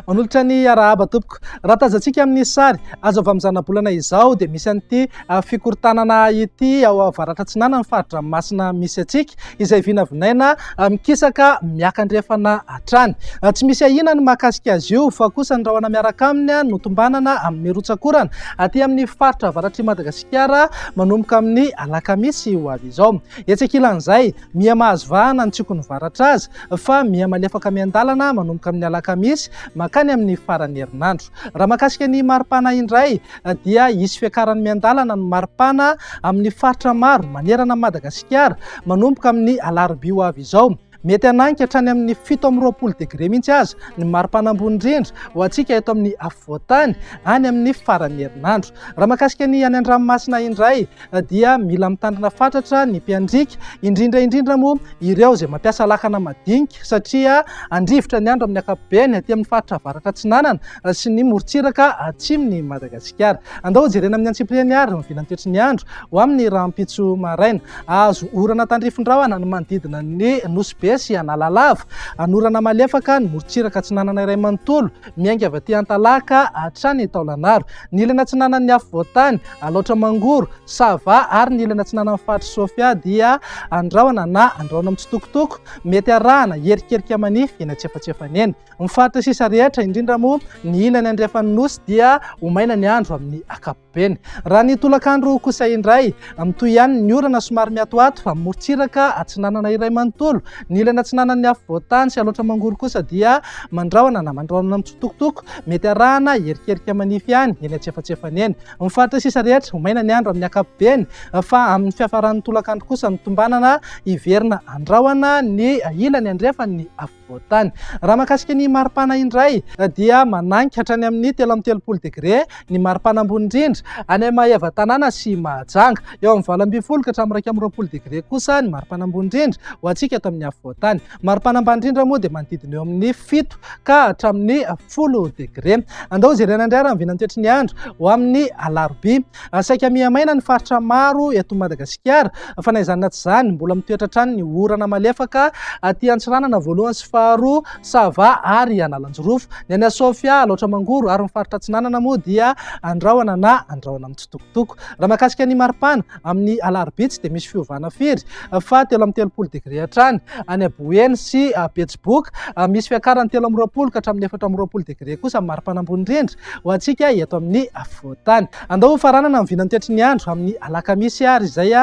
Manolotra ny arahaba tompoko. Raha tazantsika amin'ny sary azo avy amin'ny zanabolana izao dia misy an'ity ah, fikorontanana ity ao avaratra atsinanan'ny fari-dranomasina misy antsika izay vinavinaina ah, mikisaka miakandrefana hatrany. Ah, tsy misy ahiana ny mahakasika azy io fa kosa ny rahona miaraka aminy no tombanana amin'ny rotsak'orana aty amin'ny faritra avaratr'i Madagasikara manomboka amin'ny alakamisy ho avy izao. Etsy ankilan'izay, miha mahazo vahana ny tsiokin'ny varatra azy fa miha malefaka miandalana manomboka amin'ny alakamisy mankany amin'ny faran'ny herinandro. Raha mahakasika ny maripana indray dia hisy fiakarany miandalana ny maripana amin'ny faritra maro manerana an'i Madagasikara manomboka amin'ny alarobia ho avy izao. Mety hananika hatrany amin'ny 27 degre mihitsy aza ny maripana ambony indrindra ho antsika eto amin'ny afovoan-tany any amin'ny faran'ny herinandro. Raha mahakasika ny any an-dranomasina indray dia mila mitandrina fatratra ny mpiandriaka, indrindra indrindra moa ireo izay mampiasa lakana madinika satria handrivotra ny andro amin'ny ankapobeny aty amin'ny faritra avaratra atsinanana sy ny morontsiraka atsimon'i Madagasikara. Andao hojerena amin'ny antsipiriany ary ny vinantoetry ny andro ho amin'ny rahampitso maraina. Azo orana tandrifin-drahona ny manodidina ny Nosy Be sy Analalava. Anorana malefaka ny morontsiraka atsinanana iray manontolo, miainga avy aty Antalaha ka hatrany Taolagnaro. Ny ilany atsinanan'ny afovoan-tany, Alaotra Mangoro, Sava ary ny ilany atsinanan'ny faritr'i Sofia dia andrahona na andrahona mitsitokotoko, mety arahana erikerika manify eny antsefatsefany eny. Ny faritra sisa rehetra, indrindra moa ny ilany andrefan'ny Nosy dia ho maina ny andro amin'ny ankapobeny. Raha ny tolakandro kosa indray, mitohy ihany ny orana somary miatoato amin'ny morontsiraka atsinanana iray manontolo. Ny ilany atsinanan'ny afovoan-tany sy Alaotra Mangoro kosa dia mandrahona na mandrahona mitsitokotoko, mety arahana erikerika manify ihany eny antsefatsefany eny. Ny faritra sisa rehetra, ho maina ny andro amin'ny ankapobeny fa amin'ny fiafaran'ny tolakandro kosa no tombanana hiverina andrahona ny ilany andrefan'ny afovoan-tany. Raha mahakasika ny maripana indray dia mananika hatrany amin'ny 33 degre ny maripana ambony indrindra any Maevatanàna sy Mahajanga. Eo amin'ny 18 ka hatramin'ny 21 degre kosa ny maripana ambony indrindra ho antsika eto amin'ny afovoan-tany. Maripana ambany indrindra moa dia manodidina eo amin'ny 7 ka hatramin'ny 10 degre. Andao hojerena indray raha ny vinantoetry ny andro ho amin'ny alarobia. Saika miha-maina ny faritra maro eto Madagasikara fa na izany na tsy izany mbola mitoetra hatrany ny orana malefaka aty Antsiranana voalohany sy faharoa, Sava ary Analanjirofo. Ny any Sofia, Alaotra Mangoro ary ny faritra Atsinanana moa dia andrahona na andrahona mitsitokotoko. Raha mahakasika ny maripana, amin'ny alarobia tsy dia misy fiovana firy fa 33 degre hatrany any Boeny sy Betsiboka. Misy fiakarany 23 ka hatramin'ny 24 degre kosa amin'ny maripana ambony indrindra ho antsika eto amin'ny afovoan-tany. Andao hofaranana ny vinantoetry ny andro amin'ny alakamisy ary izay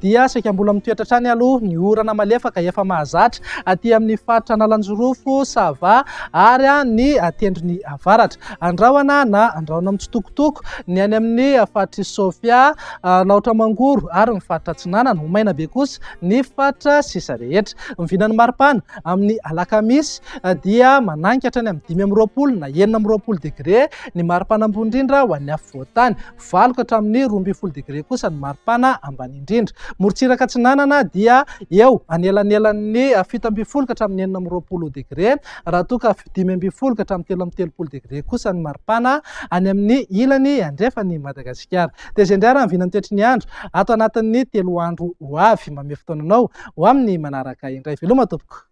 dia saika mbola mitoetra hatrany aloha ny orana malefaka efa mahazatra aty amin'ny faritra Analanjirofo, Sava ary ny tendrony avaratra. Andrahona na andrahona mitsitokotoko ny any amin'ny faritr'i Sofia, Alaotra Mangoro ary ny faritra Atsinanana. Ho maina be kosa ny faritra sisa rehetra. Ny vinan'ny maripana amin'ny alakamisy dia mananika hatrany amin'ny 25 na 26 degre ny maripana ambony indrindra ho an'ny afovoan-tany. 8 ka hatramin'ny 12 degre kosa ny maripana ambany indrindra. Morontsiraka Atsinanana dia eo anelanelan'ny 17 ka hatramin'ny 26 degre raha toa ka 15 ka hatramin'ny 33 degre kosa ny maripana any amin'ny ilany andrefan'i Madagasikara. Dia izay indray ary ny vinantoetry ny andro ato anatin'ny telo andro ho avy. Mamehy fotoana anao ho amin'ny manaraka indray. Veloma tompoko.